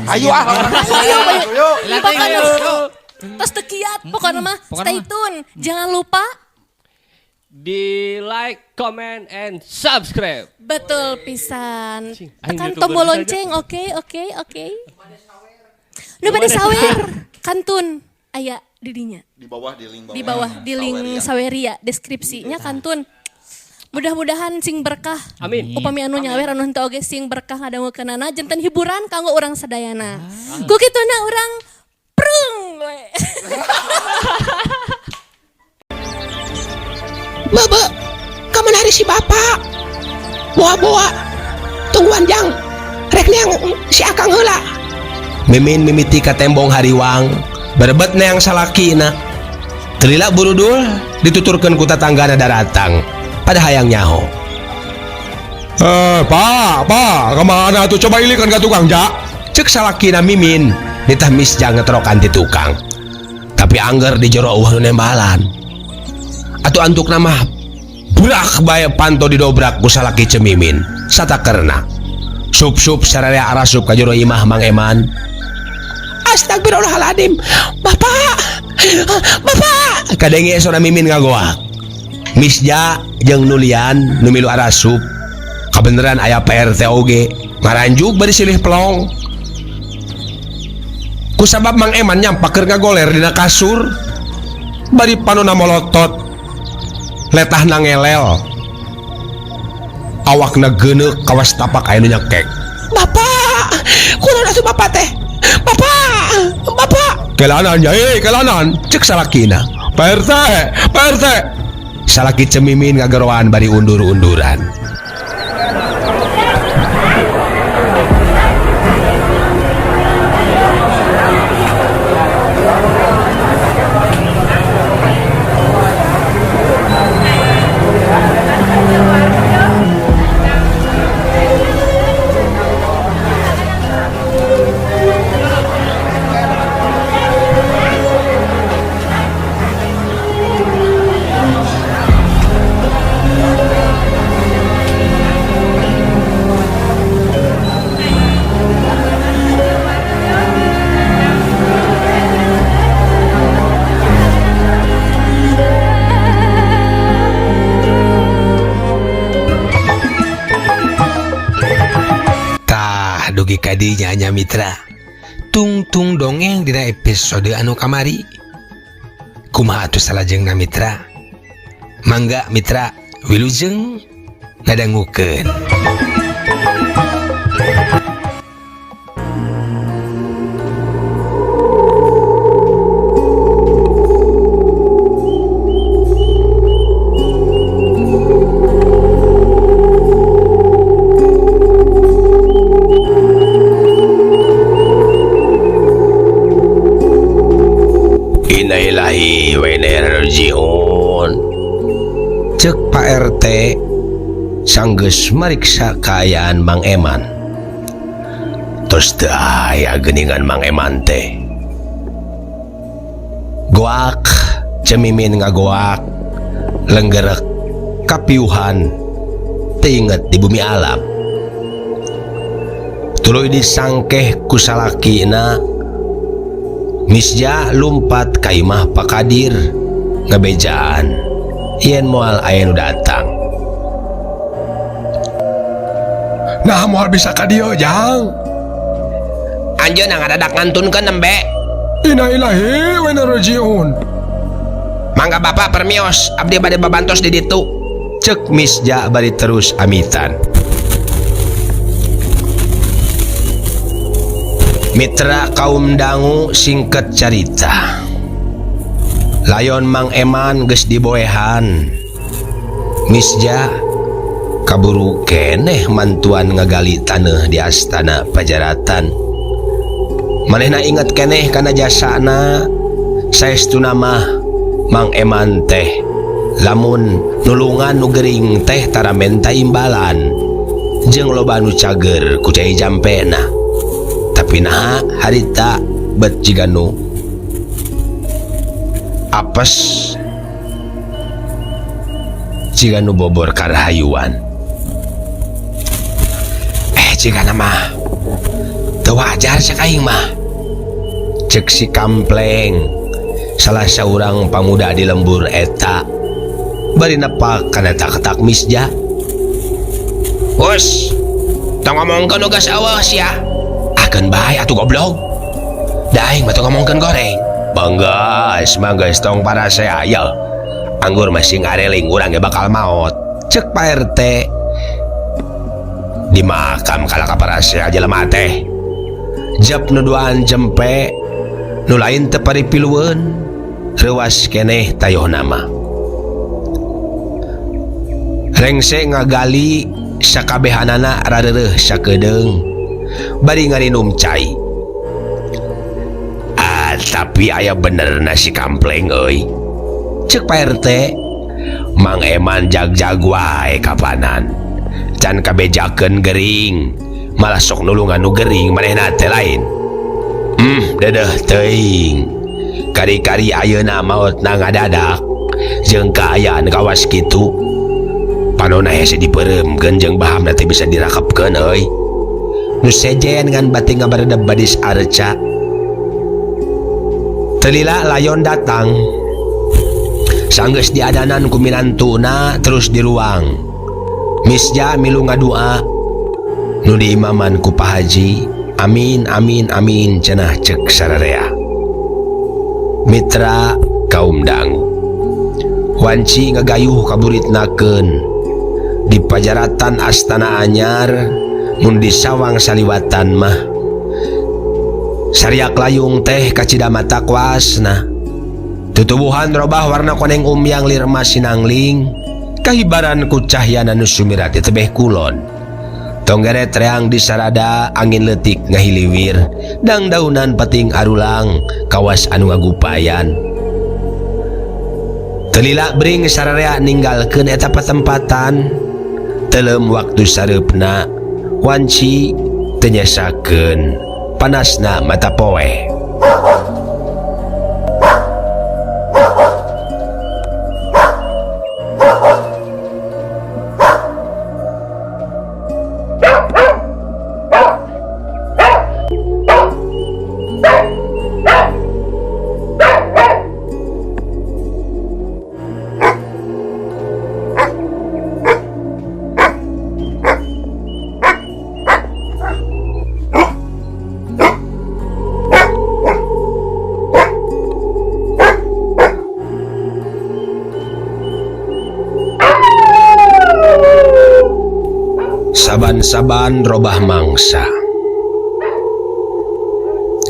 Ayo ah. Ayo, Ayo. Pokoknya tos teu kiat, pokoknya mah Pokoknya stay mah. tune. Jangan lupa Di like, comment, and subscribe. betul pisan. Cing, aing Tekan YouTuber tombol saja. lonceng, oke, oke, oke. Nu bade sawer, kantun aya di dinya. Di bawah di link bawah. Di bawah di link Saweria. Saweria deskripsinya kantun. Mudah-mudahan sing berkah. Amin. Upami anu nyawer anu henteu oge sing berkah ngadangukeunana janten hiburan kanggo urang sadayana. Ku kituna urang prung we. Bebe, kamu hari si bapak. Boa-boa, tungguan jang. Rek neang si akang heula. Mimin mimiti ka tembong hariwang berebet neang salakina. Telila burudul dituturkeun ku tatanggana daratang pada hayang nyaho. Pak, pak, kemana tuh coba ilikan ke tukang jak? Cek salakina Mimin, nitah misjang ngeterokan ti tukang. Tapi angger di jero eueuh nu nembalan. Atuh antuk nama burak bae panto didobrak ku salaki Cemimin satakerna. Sup-sup sararea arasup ka jero imah Mang Eman. Astagfirullahaladzim. Bapak, bapak. Kadenge sora Mimin ngagoak. Misja jeung Nulian nu milu arasup. Kabeneran aya PRT oge ngaranjuk bari silih pelong. Kusabab Mang Eman nyampak keur ngagoler dina kasur. Bari panona molotot. Letahna ngelel. Awakna geuneuk kawas tapak aya nu nyekek. Bapak, kunaon atuh bapak teh? Bapak, bapak. Kelanan yai, kelanan, cek salakina. Pak RT, Pak RT. Salaki Cemimin ngageroan bari undur-unduran. Tah dugi kadinya nya mitra. Tungtung dongeng dina episode anu kamari. Kumaha atuh salajengna mitra? Mangga mitra wilujeng ngadangukeun. Innalillahi wa inna ilaihi rajiun. Cek Pak RT sanggeus mariksa kaayaan Mang Eman. Tos teu aya geuningan Mang Eman teh. Goak Cemimin ngagoak lenggerek kapiuhan teu inget di bumi alam. Tuluy disangkeh ku salakina. Misja lumpat ka imah Pak Kadir ngebejaan yen moal aya nu datang. Nah moal bisa ka dieu jang. Anjeunna ngadadak ngantunkeun nembe. Innalillahi wa inna ilaihi rajiun. Mangga bapak permios, abdi bade babantos di ditu. Cek Misja bari terus amitan. Mitra kaum dangu singkat carita. Layon Mang Eman geus diboehan. Misja kaburu keneh mantuan ngagali taneuh di astana Pajaratan. Manehna inget keneh kana jasana. Saestuna mah Mang Eman teh lamun nulungan nu gering teh tara menta imbalan. Jeung loba nu cager ku cai jampena. Tapi naha harita bet jiga nu apes jiga nu bobor karahayuan. Jiga nama Teu wajar cek aing mah. Cek si Kampleng, salah saurang pamuda di lembur eta bari nepak kana tak-tak Misja. Bos, tong ngomongkeun nu geus eueuh sia. Akeun bae atuh goblok. Da aing mah teu ngomongkeun goreng. Banggas, manggas tong parasea ya. Anggur masih ngareling urang ge bakal maot. Cek Pak RT. Di makam kalah ka parasea jelema teh. Jep nu duaan jempe, nu lain teu paripilueun, reuas keneh tayohna mah. Rengse ngagali sakabehanana rareureuh sakedeung bari ngarinum cai. Ah, tapi aya bener na si Kampleng euy. Cek Pak RT, Mang Eman jag-jag wae kapanan. Can kabejakeun gering, malah sok nulungan nu gering manehna teh lain. Dedeh teuing. Kari-kari ayeuna maotna ngadadak jeung kaayaan kawas kitu. Panona hese dipeuremkeun jeung bahamna teh bisa dirakepkeun euy. Nu sejen ngan bati ngabaredeb badis arca. Telila layon datang. Sanggeus diadanan ku minantuna terus diruang. Misja milu ngadua. Nu diimaman ku Pak Haji. Amin amin amin cenah cek sararea. Mitra kaum dangu. Wanci ngagayuh kaburitnakeun. Di pajaratan astana anyar mun disawang saliwatan mah. Sariak layung teh kacida mata kuasna. Tutubuhan robah warna koneng umyang lir emas sinangling. Kahibaran ku cahyana nu sumirat di tebeh kulon. Tonggeret reang di sarada angin leutik ngahiliwir. Dang daunan peting arulang kawas anu ngagupayan. Telila bring sararea ninggalkeun eta patempatan. Telem waktu sareupna wanci teu nyesakeun panasna mata poe. Saban-saban robah mangsa.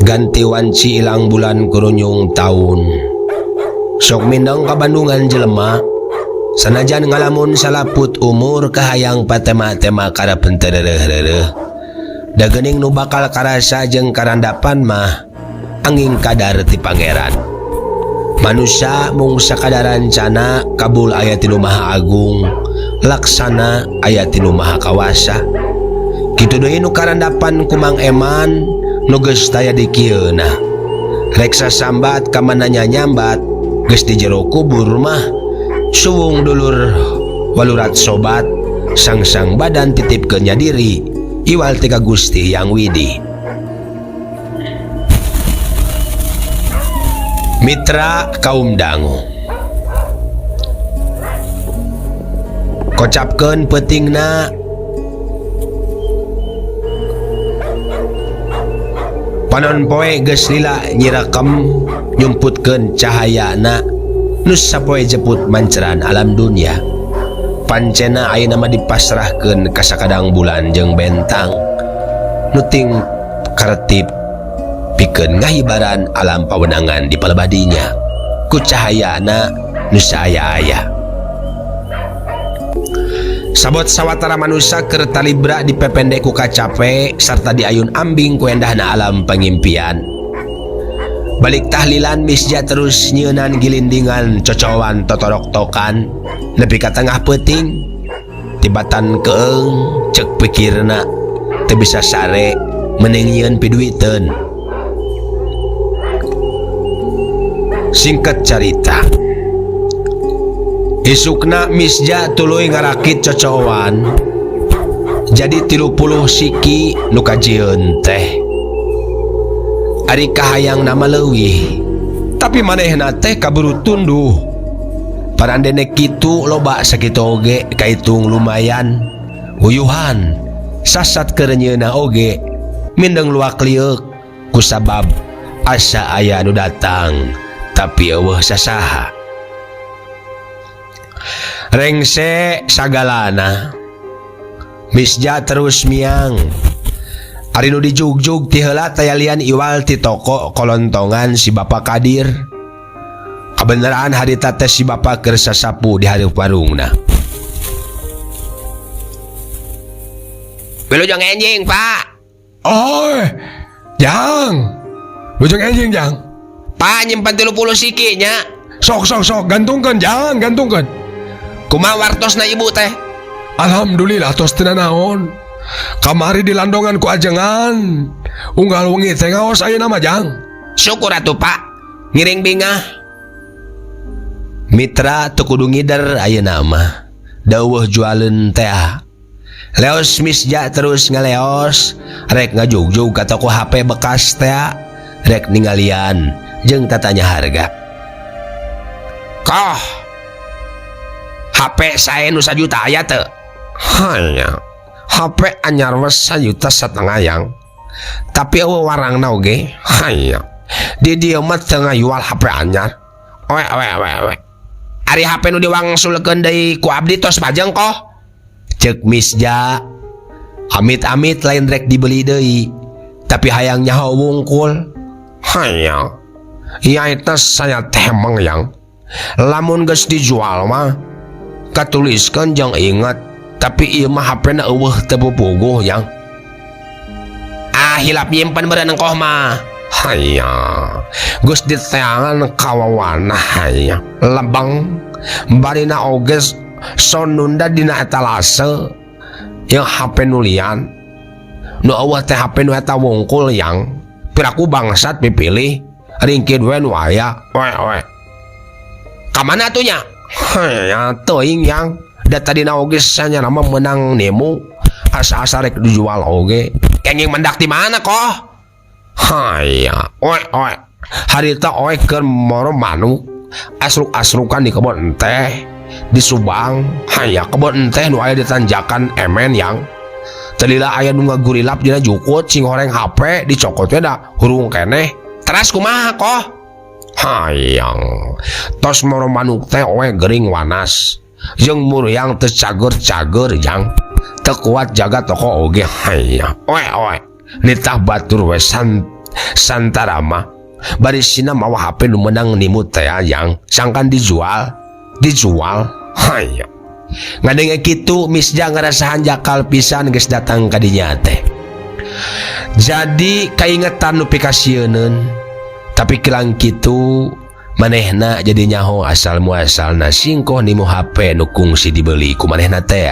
Ganti wanci ilang bulan kurunyung taun. Sok mindeng ka Bandungan jelema. Sanajan ngalamun salaput umur kahayang patema-tema karapen teu reureuh-reureuh. Da geuning nu bakal karasa jeung karandapan mah angin kadar ti pangeran. Manusia mung sakadar rancana kabul aya ti nu Maha Agung, laksana aya ti nu Maha Kawasa. Kitu deui nu karandapan ku Mang Eman nu geus taya di kieuna. Reksa sambat ka mananya nyambat geus di jero kubur mah suwung dulur walurat sobat sangsang badan titipkeun nya diri iwal ti ka Gusti Hyang Widi. Mitra kaum dangu. Kocapkeun peutingna panon poe geus lila nyirekem nyumputkeun cahayana nu sapoe jeput manceran alam dunia. Pancena ayeuna mah dipasrahkeun ka sakadang bulan jeung bentang nu ting karetip pikeun ngahibaran alam pawenangan di palebadinya ku cahayana nu saaya-aya. Sabot sawatara manusia keur talibra dipepende ku kacape sarta diayun ambing ku endahna alam pangimpian. Balik tahlilan Misja terus nyeunan gilindingan cocowan totorok-tokan nepi ka tengah peuting tibatan keeng cek pikirna teu bisa sare mending nyieun piduiteun. Singkat carita, isukna Misja tuluy ngarakit cocowan jadi 30 siki nu kajieun teh. Ari kahayang nama leuwih tapi manehna teh kaburu tunduh. Parandene kitu loba sakitu oge kaitung lumayan uyuhan sasat kerenyeuna oge mindeng luak lieuk kusabab asa aya anu datang tapi eueuh sasaha. Rengse sagalana Misja terus miang. Ari nu dijugjug ti heula tayalian iwal ti toko kolontongan si Bapak Kadir. Kabeneran harita teh si Bapak keur sasapu di hareup warungna. Wilujeng enjing, Pak. Oh, jang. Wilujeng enjing, jang. Pak nyimpen 30 siki nya. Sok sok sok gantungkeun, jang, gantungkeun. Kumaha wartosna ibu teh? Alhamdulillah tos teu nanaon. Kamari di landongan ku ajengan. Unggal wengi teh ngaos ayeuna mah, jang. Syukur atuh, Pak. Ngiring bingah. Mitra teu kudu ngider ayeuna mah. Daweuh jualeun teh. Leos Misja terus ngaleos rek ngajugjug ka toko HP bekas teh rek ningalian jeung tatanya harga. Koh. HP sae nu sajuta aya teu? Hanya HP anyar we sajuta satengah yang. Tapi eueuh warangna oge. Hanya di dieu mah teu ngayual HP anyar. Oe oe oe oe. Ari HP nu diwangsulkeun deui ku abdi tos pajeng koh. Cek Misja. Amit-amit lain rek dibeli deui. Tapi hayang nyaho wungkul. Hanya ya eta saya teh emang yang. Lamun geus dijual mah katuliskeun jeung inget. Tapi ieu mah HP na eueuh teu puguh yang. Ah hilap nyimpen meureun engkoh mah. Haya. Geus diteangan kawawana haya. Lebang barina oge sonunda dina etalase yang HP nulian. Nu eueuh teh HP nu eta wungkul yang. Piraku bangsat pipilih ringkid we nu aya. Oe oe. Ka mana atuh nya? Haya teuing yang. Da tadina oge sanyana mah meunang nemu asa-asa rek dijual oge. Kenging mendak di mana koh? Haya, oe oe. Harita oe keur moro manuk asruk-asrukan di kebon teh di Subang. Haya kebon teh nu aya di tanjakan emen yang. Telila aya nu ngagurilap dina jukut sing horeng HP dicokot we da hurung keneh. Teras kumaha koh? Hayang. Tos moro manuk teh oe gering wanas. Jeung muriang teu cager-cager jang. Teu kuat jaga toko oge haya. Oe oe. Nitah batur we santarama. Bari sina mawa HP nu meunang nimut teh jang. Sangkan dijual, dijual haya. Ngadenge kitu Misja ngarasa hanjakal pisan geus datang ka dinya teh. Jadi kaingetan nu pikasieuneun. Tapi kilang kitu manehna jadi nyaho asal muasalna singkoh nimu HP nu kungsi dibeli ku manehna teh.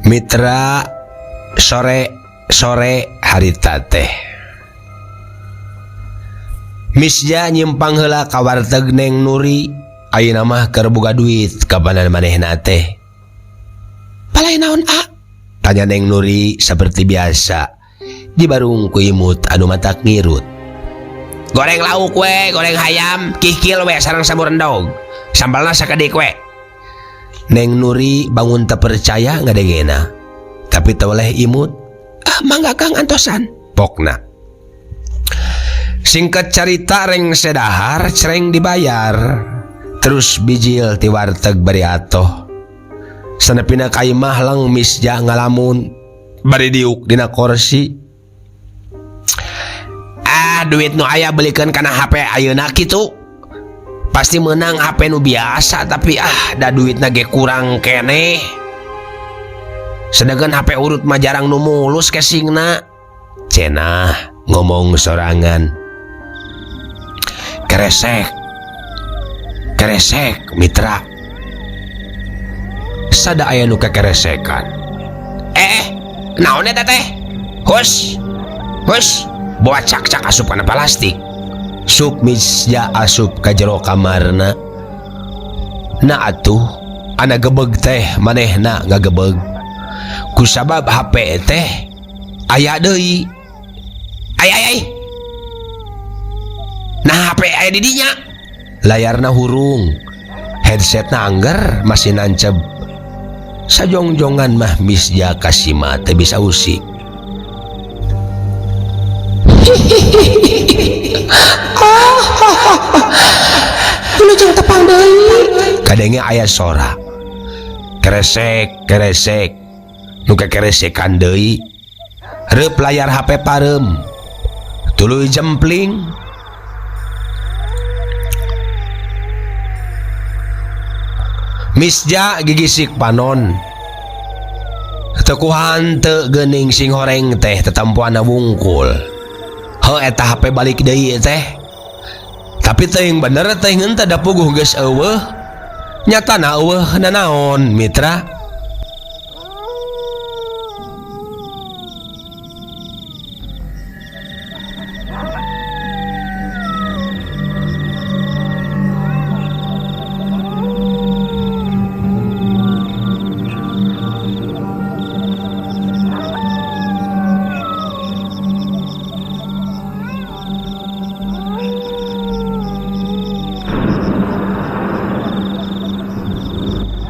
Mitra sore-sore harita teh. Misja nyimpang heula ka warteg Neng Nuri, ayeuna mah keur boga duit kabanan manehna teh. Palai naon a? Tanya Neng Nuri seperti biasa. Di barung ku imut anu matak ngirut. Goreng lauk we, goreng hayam, kikil we sareng samur endog. Sambalna sakedik we. Neng Nuri bangun teu percaya ngadengena. Tapi teu oleh imut. Ah, mangga Kang antosan. Pokna. Singkat carita reng sedahar cereng dibayar. Terus bijil ti warteg bari atoh. Sanepina ka imah lang Misja ngalamun bari diuk dina korsi. Ah, duit nu aya belikeun kana HP ayeuna kitu. Pasti menang HP nu biasa tapi ah da duitna ge kurang keneh. Sedangkan HP urut mah jarang nu mulus casingna. Cenah ngomong sorangan. Keresek. Keresek mitra. Sada aya nu kekeresekan. Naon eta teh? Hus. Hus, bawa cak-cak asup kana plastik. Sup Misja asup ka jero kamarna. Na atuh ana gebeg teh manehna ngagebeg. Kusabab HP teh aya deui. Ay ay ay. Nah HP aya di dinya. Layarna hurung. Headsetna angger masih nancep. Sajongjongan mah Misja kasima teu bisa usik. Wilujeng tepang deui. Kadenge aya sora. Keresek, keresek. Nu kekeresekan deui. Reup layar HP pareum. Tuluy jempling. Misja gigisik panon. Teu kuhanteu geuning sing horeng teh tetempoanna wungkul. Heuh eta HP balik deui teh. Tapi teuing bener teh henteu da puguh geus eueuh. Nyatana eueuh nanaon mitra.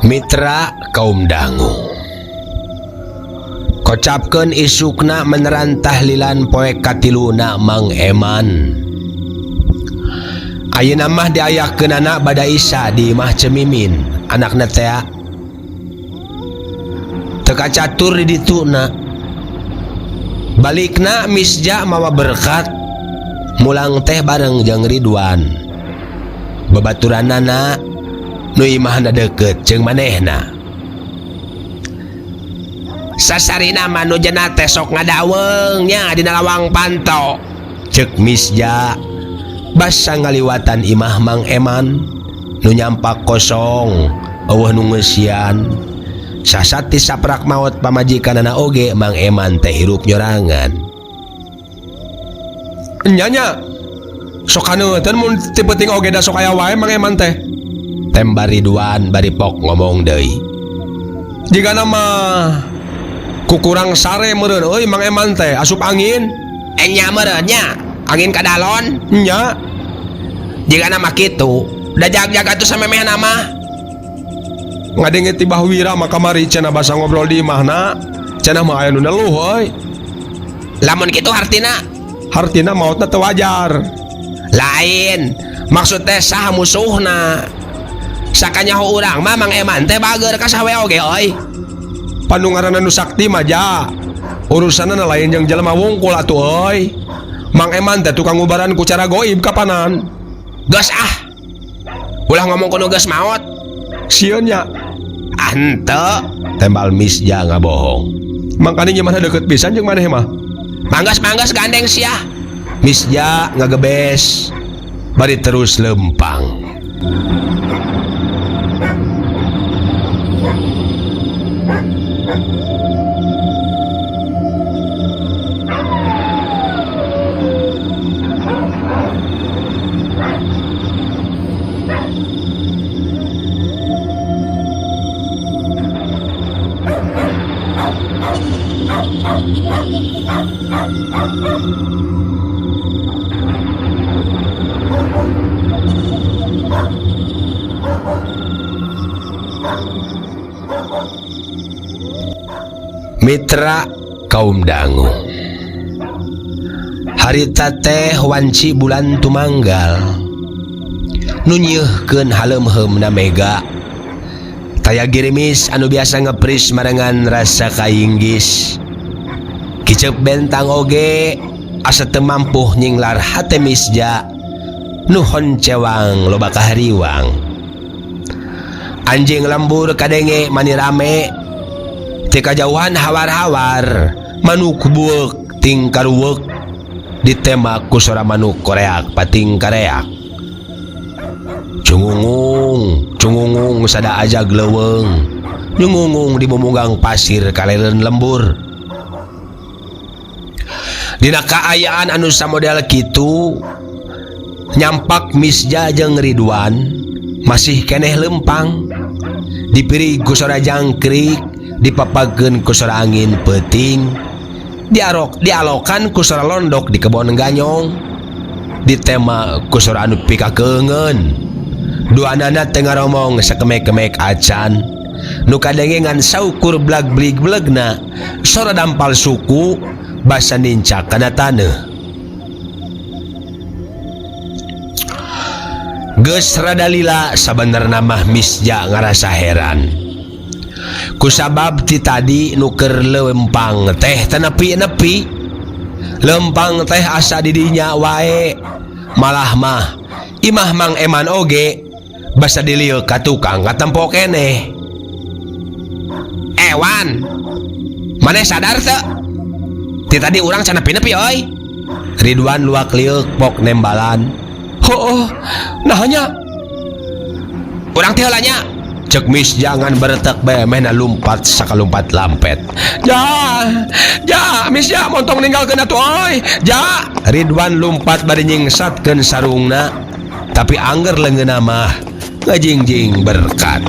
Mitra kaum dangu. Kocapkeun isukna meneran tahlilan poe katiluna Mang Eman. Ayeuna mah diayakeunana bada Isa di imah Cemimin, anakna tea. Teu kacatur di dituna. Balikna Misja mawa berkat, mulang teh bareng jeung Ridwan. Babaturanana nu imahna deukeut jeung manehna. Sasarina mah nu jena teh sok ngadaweung nya dina lawang panto. Ceuk Misja basa ngaliwatan imah Mang Eman nu nyampak kosong eueuh nu ngeusian. Sasat ti saprak maot pamajikanana oge Mang Eman teh hirup nyorangan. Nya nya sok kaneuteun mun ti peuting oge da sok aya wae Mang Eman teh. Tembar Ridwan bari pok ngomong deui. Jigana mah kukurang sare meureun euy Mang Eman teh asup angin. Nya meureun nya angin kadalon nya. Jigana mah kitu. Da jag-jag atuh samemehna mah. Ngadenge ti Bah Wira mah kamari cenah basa ngobrol di imahna, cenah mah aya nu neluh euy. Lamun kitu hartina? Hartina maotna teu wajar. Lain, maksud teh saha musuhna? Sakanyaho urang mah Mang Eman teh bager ka saha we oge euy. Panu ngaranna nu sakti mah ja. Urusanna lain jeung jelema wungkul atuh euy. Mang Eman teh tukang ngubaran ku cara goib kapanan. Geus ah. Ulah ngomong ku nu geus maot. Sieun nya. Ah henteu, tembal Misja ngabohong. Mangkane gimana deukeut pisan jeung maneh mah. Manggas-manggas gandeng sia. Misja ngagebes bari terus lempang. Mitra kaum dangu. Harita teh wanci bulan tumanggal. Nu nyeuhkeun haleumheumna mega. Taya girimis anu biasa ngepris marengan rasa kainggis. Kicep bentang oge asa teu mampuh nyinglar hate misja. Nu honcewang loba kahariwang. Anjing lembur kadenge mani rame. Ti kajauhan hawar-hawar, manuk bueuk ting karuweuk ditema ku sora manuk koreak pating kareak. Cungungung, cungungung sada ajag leuweung. Nyungungung di mumunggang pasir kaleureun lembur. Dina kaayaan anu samodel kitu, nyampak Misja jeung Ridwan masih keneh lempang. Dipirig ku sora jangkrik, dipapageun ku sora angin peuting, dialokan ku sora londok di kebon ganyong, ditema ku sora anu pikakeungeun. Duanana teu ngaromong sakemek-kemek acan, nu kadenge ngan saukur blag-blig-blegna sora dampal suku basa nincak kana taneuh. Geus rada lila sabenerna mah Misja ngarasa heran. Kusabab ti tadi nu keur lempang teh teu nepi-nepi. Lempang teh asa di dinya wae. Malah mah imah Mang Eman oge basa dilieu ka tukang katempo keneh. Ewan, maneh sadar teu? Ti tadi urang can nepi-nepi euy. Ridwan luak lieuk pok nembalan. Heueuh, nah nya. Urang teh heula nya. Cek Mis jangan beretek bae mehna lumpat sakalumpat lampet. Ja, ja, Mis ja montong ninggalkeun atuh euy. Ja, Ridwan lumpat bari nyingsatkeun sarungna. Tapi angger leungeunna mah ngajingjing berkat.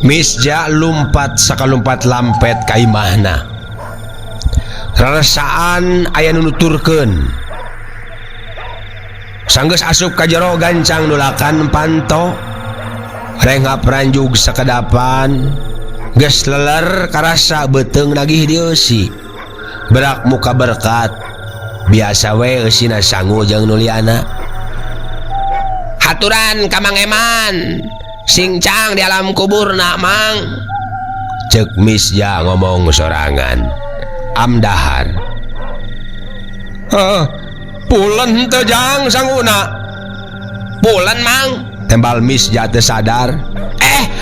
Misja lumpat sakalumpat lampet ka imahna. Rarasaan aya nu nuturkeun. Sanggeus asup ka jero gancang nulakan panto. Renghap ranjug sakedapan. Geus leler karasa beuteung nagih dieusi. Berak muka berkat. Biasa we eusina sangu jeung nuliana. Haturan ka Mang Eman. Singcang di alam kubur nak mang. Cek Misja ngomong sorangan. Amdahar. Heh, pulen teu jang sanguna. Pulen mang. Tembal Misja teu sadar.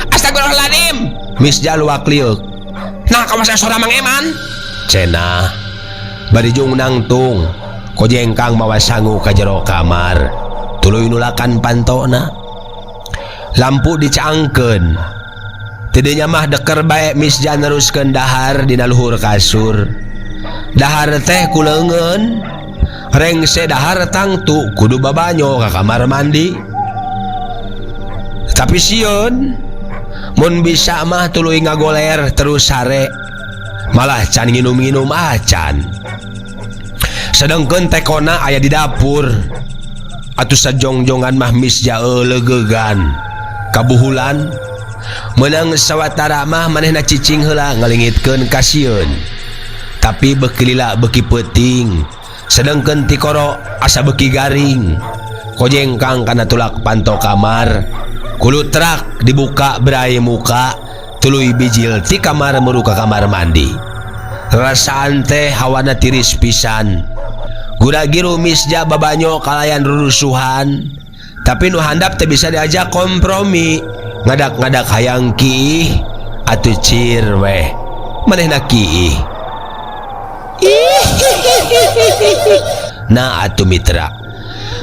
Astagfirullahaladzim. Misja luak liuk. Nah kawas sora Mang Eman. Cenah. Bari jung nangtung. Kojengkang mawa sangu ka jero kamar. Tuluy nulakan pantona. Lampu dicaangkeun. Tidinya mah deker bae Misja neruskeun dahar dina luhur kasur. Dahar teh ku leungeun. Rengse dahar tangtu kudu babanyo ka kamar mandi. Tapi sieun mun bisa mah tuluy ngagoler terus sare. Malah can nginum-nginum acan. Sedengkeun tekona aya di dapur. Atuh sajongjongan mah Misja leugegan. Kabuhulan menang sawatara mah manehna cicing heula ngalingitkeun kasieun. Tapi beuki lila beuki peuting, sedengkeun tikoro asa beuki garing. Kojengkang kana tulak panto kamar, Kulutrak dibuka berai muka tuluy bijil ti kamar muru ka kamar mandi. Rasaan teh hawana tiris pisan. Gura-giru Misja babanyo kalayan rurusuhan. Tapi nu handap teh bisa diajak kompromi. Ngadak-ngadak hayang kiih atuh cir weh. Manehna kiih. Nah atuh mitra.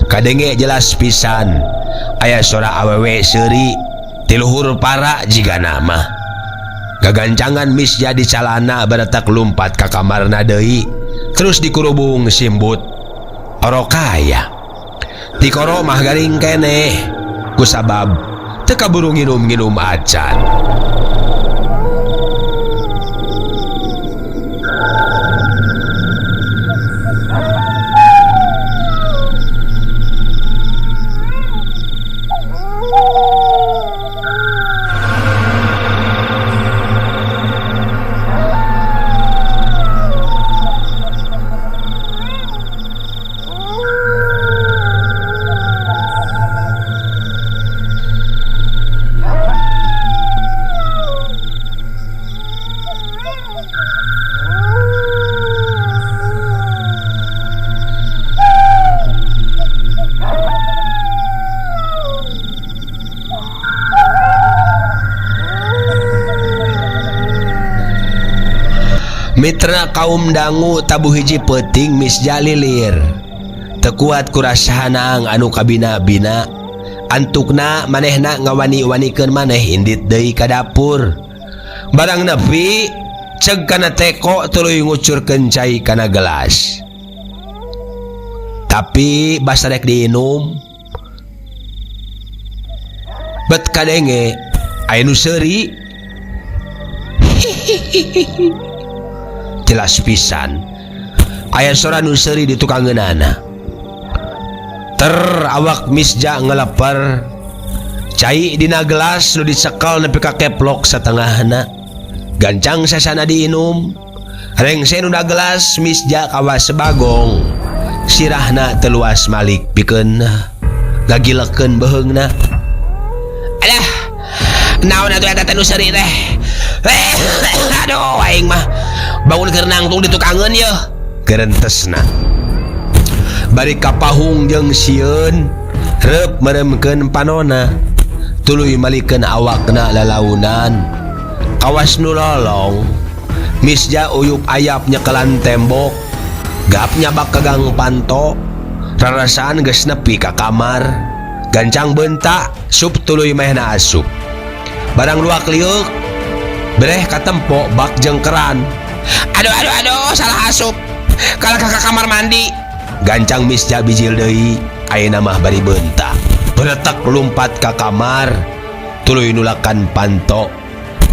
Kadenge jelas pisan. Aya sora awewe seuri tiluhur para jiga nama. Gagancangan Misja di calana baretak lumpat ka kamarna deui. Terus dikurubung simbut. Orokaya. Tikoro mah garing keneh. Kusabab teu kaburu nginum-nginum acan. Mitra kaum dangu tabuh hiji peuting Misja lilir. Teu kuat ku rasahanang anu kabina-bina. Antukna manehna ngawani-wanikeun maneh indit deui ka dapur. Barang nepi ceg kana teko tuluy ngucurkeun cai kana gelas. Tapi basa rek diinum. Bet kadenge aya nu seuri. Jelas pisan aya sora nu seuri di tukangeunana. Ter awak Misja ngeleper. Cai dina gelas nu dicekel nepi ka keplok satengahna. Gancang sasana diinum. Rengse nu gelas Misja kawas bagong. Sirahna teu luas malik pikeun gagilekeun beheungna. Alah, naon atuh eta teh nu seuri teh? Aduh, aing mah bangun keur nangtung di tukangeun yeuh. Gerentesna. Bari kapahung jeung sieun reup meremkeun panona. Tuluy malikeun awakna lalaunan. Kawas nu lolong. Misja uyup ayap nyekelan tembok. Gap nyabak ka gang panto. Rarasaan geus nepi ka kamar. Gancang bentak sup tuluy mehna asup. Barang luak liuk bereh katempo bak jeung keran. Aduh aduh aduh, salah asup. Kalah ka kamar mandi. Gancang Misja bijil deui, ayeuna mah bari beuntak. Beretek lumpat ka kamar, tuluy nulakan panto.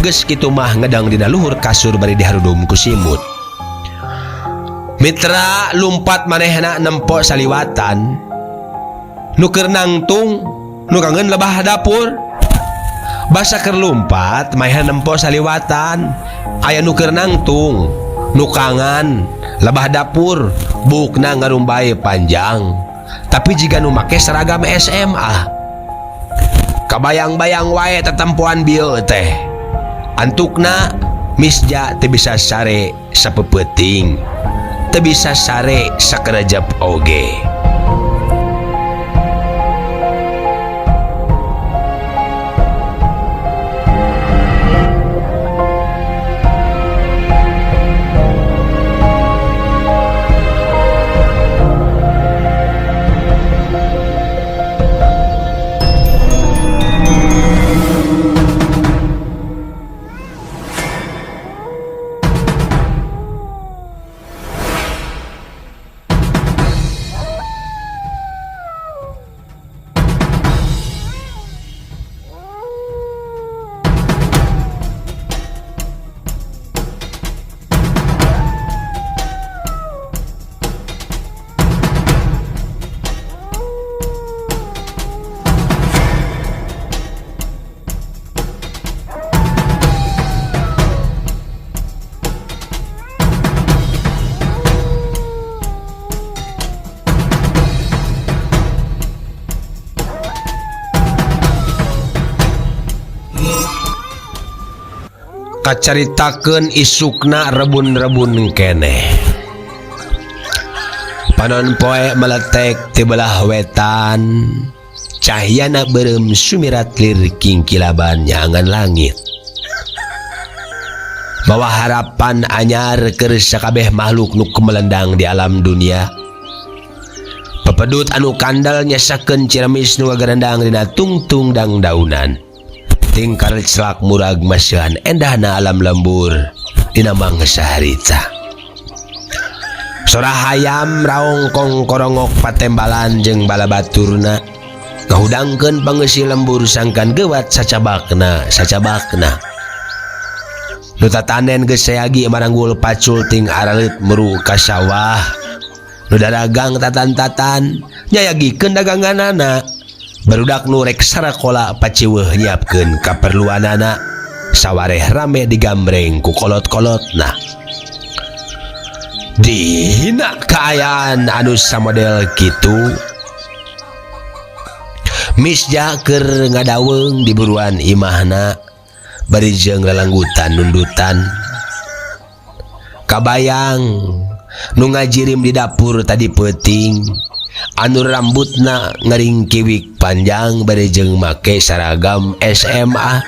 Geus kitu mah ngedang dina luhur kasur bari diharudum ku simut. Mitra lumpat manehna nempo saliwatan. Nu keur nangtung, nu kangen lebah dapur. Basa keur lumpat manehna nempo saliwatan. Aya nu keur nangtung, nu kangen lebah dapur, bukna ngarumbai panjang. Tapi jiga nu make seragam SMA. Kabayang-bayang wae tetempoan bieu teh. Antukna Misja teu bisa sare sapeupeting. Teu bisa sare sakerejep oge. Kacaritakeun isukna rebun-rebun keneh. Panon poe meletek ti belah wetan, cahyana beureum sumirat lir kingkilaban nyaangan langit. Mawa harapan anyar keur sakabeh makhluk nu kumelendang di alam dunia. Pepedut anu kandel nyesakeun ciremis nu ngagerendang dina tungtung dangdaunan. Tingkar celak murag masihan endahna alam lembur dina mangsa harita. Sora hayam raongkong korongok patembalan jeung bala baturna ngahudangkeun pangeusi lembur sangkan gewat sacabakna sacabakna. Nu tatanen geus sayagi maranggul pacul ting araleut meru ka sawah. Nu daragang tatan-tatan nyayagikeun daganganana. Barudak nu rek sarakola paciweuh nyiapkeun kaperluanana. Sawareh rame digambreng ku kolot-kolotna. Dina kaayaan anu samodel kitu, Misja keur ngadaweung di buruan imahna bari jeung lalanggutan nundutan. Kabayang nu ngajirim di dapur tadi peuting, anu rambutna ngaringkiwik panjang bari jeung make saragam SMA.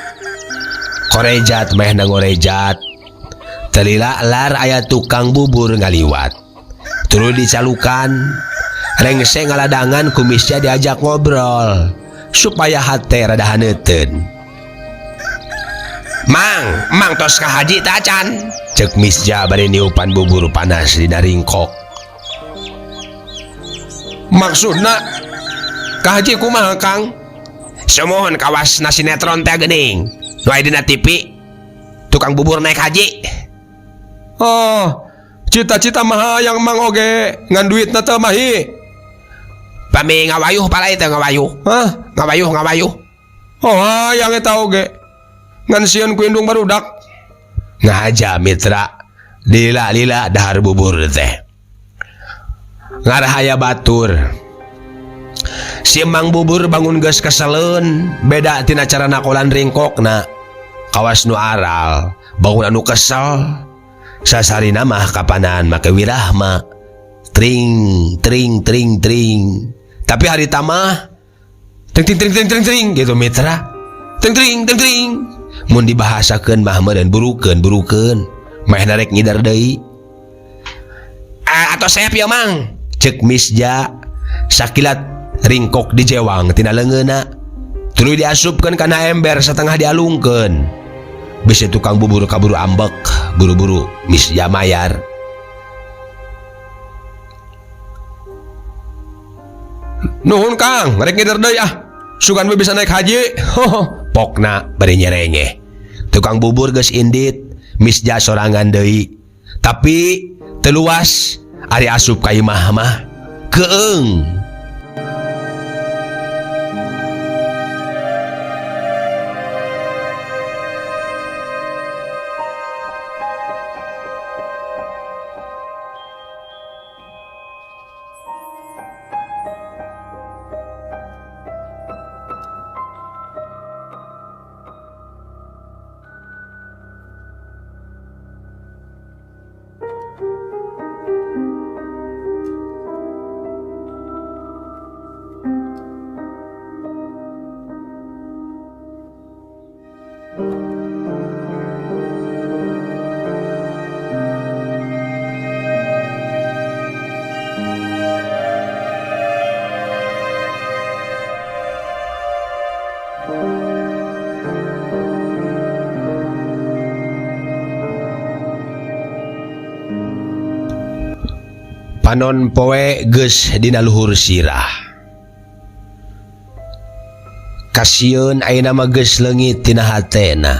Korejat mehna ngorejat. Telila lar aya tukang bubur ngaliwat. Tuluy dicalukan, rengse ngaladangan kumisnya diajak ngobrol supaya hate rada haneuteun. Mang, mang tos ka haji ta acan? Ceuk Misja bari niupan bubur panas dina ringkok. Maksudna ka haji kumaha Kang? Sumuhun kawas na sinetron teh geuning. Nu aya dina TV tukang bubur naik haji. Oh, cita-cita mah hayang mang oge ngan duitna teu mahi. Pami ngawayuh palai teh ngawayuh. Hah? Ngawayuh ngawayuh. Oh, hayang eta oge. Ngan sieun ku indung barudak. Ngahaja mitra lila-lila dahar bubur teh. Ngarahaya batur. Si Mang Bubur bangun geus keseleun, beda tina cara nakolan ringkokna. Kawas nu aral, bangun anu kesel. Sasarina mah kapanan make wirahma. Tring tring tring tring. Tapi harita mah tring tring tring tring tring tring gitu mitra. Tring tring tring tring. Mun dibahasakeun mah meureun burukeun burukeun. Meh narek ngidar deui. Atau seep ya Mang? Ceuk Misja sakilat ringkok dijewang tina leungeunna. Tuluy diasupkeun kana ember satengah dialungkeun. Bisi tukang bubur kaburu ambek, buru-buru Misja mayar. Nuhun Kang, rek ngider deui ah. Sugan we bisa naik haji. Pokna bari nyerengeh. Tukang bubur geus indit, Misja sorangan deui. Tapi teu luas ari asup ka imah mah keung. Panon poe geus dina luhur sirah. Kasieun ayeuna mah geus leungit tina hatena.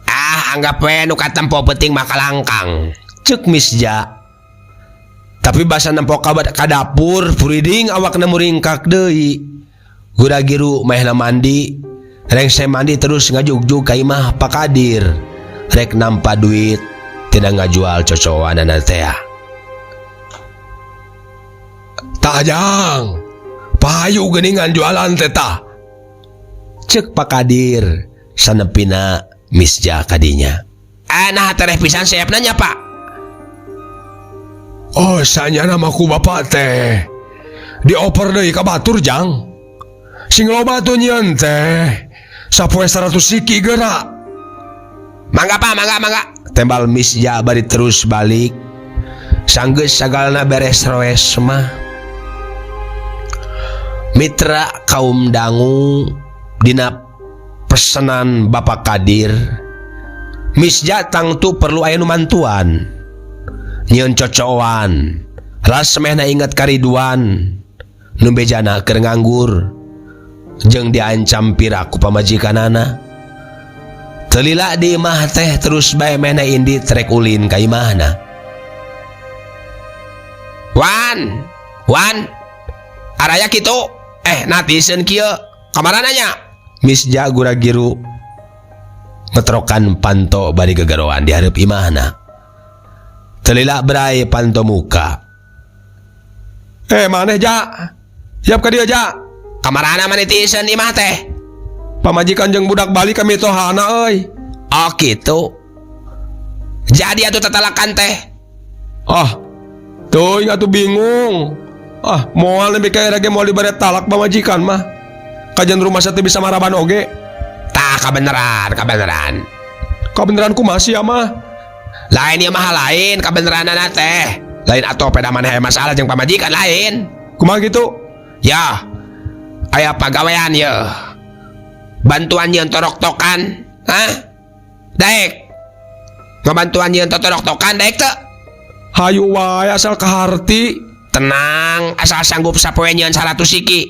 Ah, anggap we nu katempo peuting mah kalangkang. Ceuk Misja. Tapi basa nempo ka dapur puriding awakna muringkak deui. Gura-giru mehna mandi, rengse mandi terus ngajugjug ka imah Pak Kadir. Rek nampa duit tina ngajual cocoanana teh. Tajang, payu geuningan jualan teh tah. Ceuk Pak Kadir sanepina Misja kadinya. Nah tereh pisan seepna nya Pak. Oh sanyana mah ku bapak teh dioper deui ka batur jang. Sing loba tuh nyieun teh sapoe 100 siki geura. Mangga Pak, mangga mangga. Tembal Misja bari terus balik. Sanggeus sagalana beres roes mah. Mitra kaum dangu dina pesenan Bapak Kadir, Misja tangtu perlu aya nu mantuan. Nyieun cocoan, ras mehna inget ka Ridwan nu bejana keur nganggur jeung diancam pira ku pamajikanana. Teu lila di imah teh terus bae mehna indit rek ulin ka imahna. Wan, Wan, araya kitu. Natiseun kieu kamarana nya? Misja gura-giru ngetrokan panto bari gegeroan di hareup imahna. Teu lila berai panto muka. Maneh ja? Siap ka dieu ja? Kamarana maneh tiiseun imah teh? Pamajikan jeung budak balik kami tohana euy. Oh kitu. Jadi atuh tatalakan teh. Ah, teuing atuh bingung. Ah, moal nepi ka era ge moal dibere talak pamajikan mah. Kajian rumah teh bisa maraban oge. Tah kabeneran, kabeneran. Kabeneran kumaha sia mah? Lain ieu mah lain kabeneranana teh. Lain atuh peda maneh masalah jeung pamajikan lain. Kumaha kitu? Ya, aya pagawean ye. Bantuan nyieun torok-tokan, hah? Daek. Ngabantuan nyieun torok-tokan daek teu? Hayu wae asal kaharti. Tenang, asal sanggup sapoe nyieun 100 siki.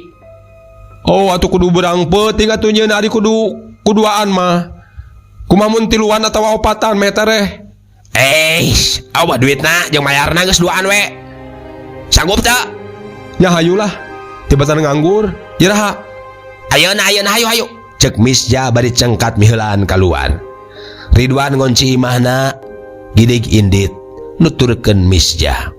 Oh, atuh kudu berang peuting atuh nyieun ari kudu kuduaan mah. Kumaha mun tiluan atawa opatan meh tereh? Awa duitna jeung mayarna geus duaan we. Sanggup teu? Ya hayulah. Tibatan nganggur, iraha. Ayeuna ayeuna hayu hayu. Cek Misja bari cengkat miheulaan kaluar. Ridwan ngonci imahna, gidig indit nuturkeun Misja.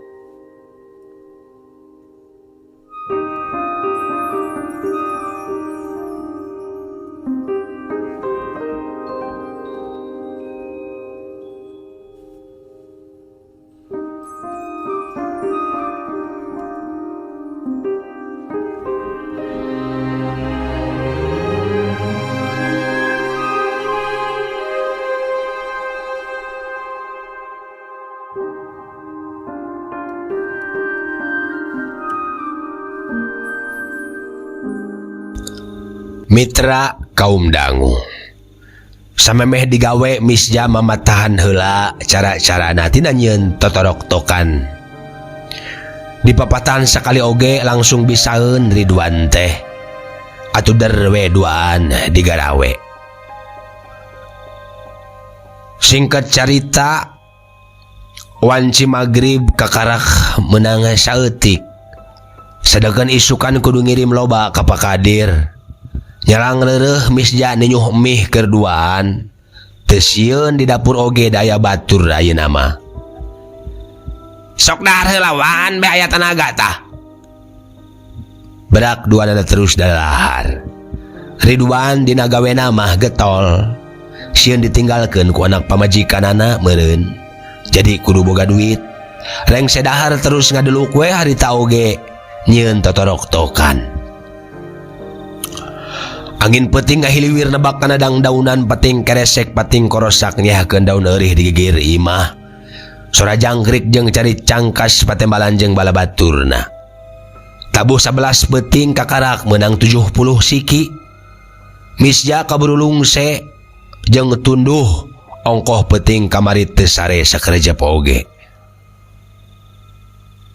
Mitra kaum dangu samemeh digawe Misja mamatahan heula cara-carana tina nyieun totorok-tokan. Dipapatahan sakali oge langsung bisaeun Ridwan teh. Atuh der we duaan digarawe. Singkat carita wanci magrib kakarak meunang saeutik. Sedengkeun isukan kudu ngirim loba ka Pak Kadir. Nyalang reureuh Misja ninyuh mih keur duaan. Teu sieun di dapur oge daya batur ayeuna mah. Sok dahar heula wan be aya tanaga tah. Berak duanana terus dalahar. Ridwan dina gawena mah getol. Sieun ditinggalkeun ku anak pamajikanana meureun. Jadi kudu boga duit. Rengse dahar terus ngadeluk we harita oge nyieun totorok-tokan. Angin peuting ngahiliwir nebak kana dangdaunan peting keresek pating korosak nyehakeun daun eurih di gigir imah. Sora jangkrik jeung cari cangkas patembalan jeung bala baturna. Tabuh 11 peuting kakarak meunang 70 siki. Misja kaburu lungse jeung tunduh ongkoh peuting kamari teu sare sakerejep oge.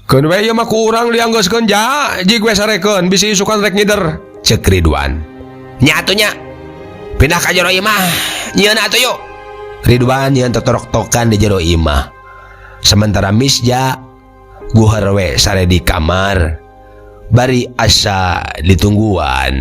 Keun we ieu mah ku urang lianggeuskeun ja, jig we sarekeun bisi isukan rek ngider. Ceuk Ridwan. Nya atuh nya. Pindah ka jero imah. Nyieun atuh yuk. Ridwan nyieun totorok-tokan di jero imah. Sementara Misja guher we sare di kamar bari asa ditungguan.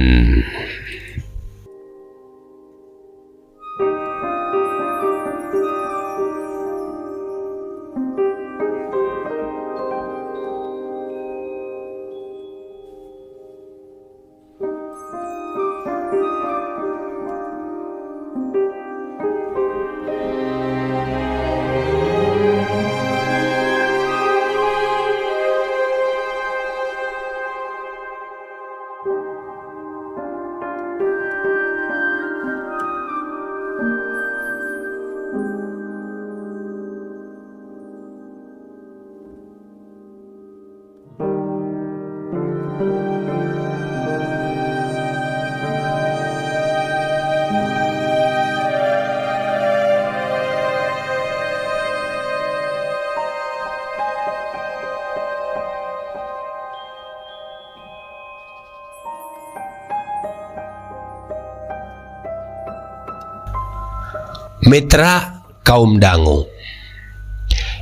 Mitra kaum dangu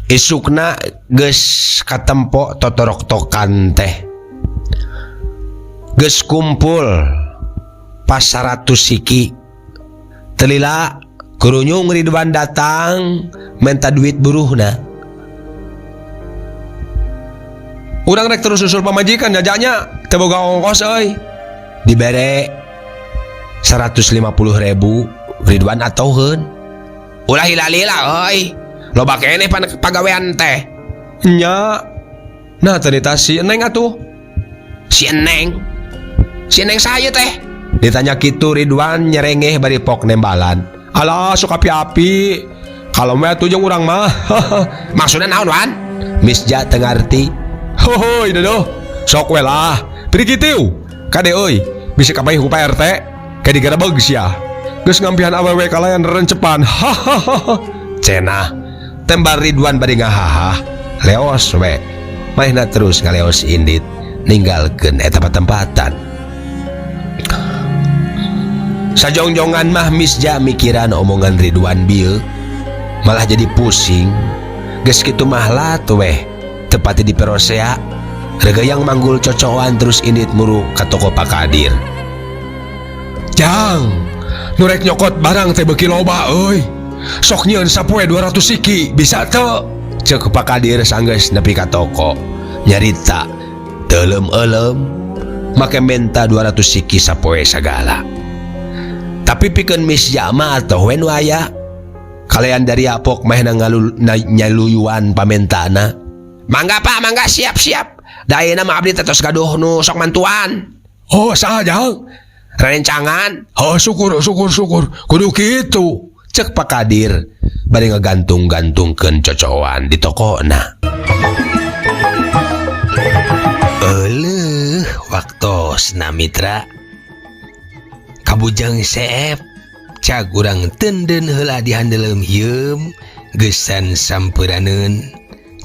isukna geus katempo totorok-tokan teh geus kumpul pas 100 siki teu lila kurunyung Ridwan datang menta duit buruhna. Urang rek terus susul pamajikan jajanya teu boga ongkos euy. Dibere 150.000 Ridwan atoheun. Ulah lila-lila euy. Loba keneh pan pagawean teh. Nya. Nah tadi si Eneng atuh. Si Eneng. Si Eneng saya teh. Ditanya kitu Ridwan nyerengeh bari pok nembalan. Alah sok api-api. Kalau mah atuh jeung urang mah. Maksudna naon Wan? Misja teu ngarti. Hohoi dodo. Sok we lah. Beri kitu. Kade euy, bisi kabaih ku Pak RT. Kayak digerebeg sia. Geus ngampihan awewe kalayan rencepan. Hahaha. Cenah. Tembar Ridwan bari ngahaha. Leos we. Manehna terus ngaleos indit ninggalkeun eta patempatan. Sajongjongan mah Misja mikiran omongan Ridwan bieu malah jadi pusing. Geus kitu mah lat weh tepati di perosea regayang manggul cocokan terus indit muru ka toko Pak Kadir. Jang, nu rek nyokot barang teh beuki loba euy. Sok nyieun sapoe 200 siki bisa teu? Ceuk Pak Kadir sanggeus nepi ka toko nyarita teuleum-euleum make menta 200 siki sapoe sagala. Tapi pikeun Misja mah atoh we nu aya. Kalayan dari apok manehna nyaluyuan pamentana. Mangga Pak, mangga siap-siap. Da ayeuna mah abdi teh tos gaduh nu sok mantuan. Oh, saha Jang? Rencangan. Oh, syukur syukur syukur. Kudu kitu. Cek Pak Kadir bari ngagantung-gantungkeun cocoan di tokona. Euleuh waktosna mitra. Kabujang seep cag urang tenden heula di handeuleum hieum geusan sampuraneun.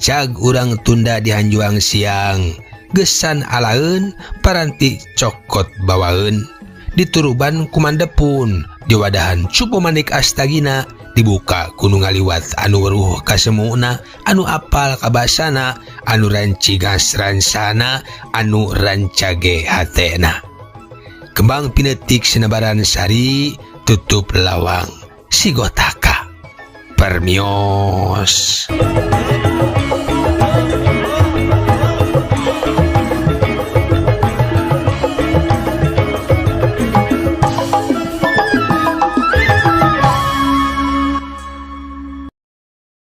Cag urang tunda di hanjuang siang geusan alaeun paranti cokot bawaeun. Dituruban kumandepun diwadahan cupu manik astagina dibuka kuno ngaliwat anu weruh kasemuna anu apal kabasana anu rancigas ransana anu rancage hatena. Kembang pinetik sinebaran sari tutup lawang sigotaka permios.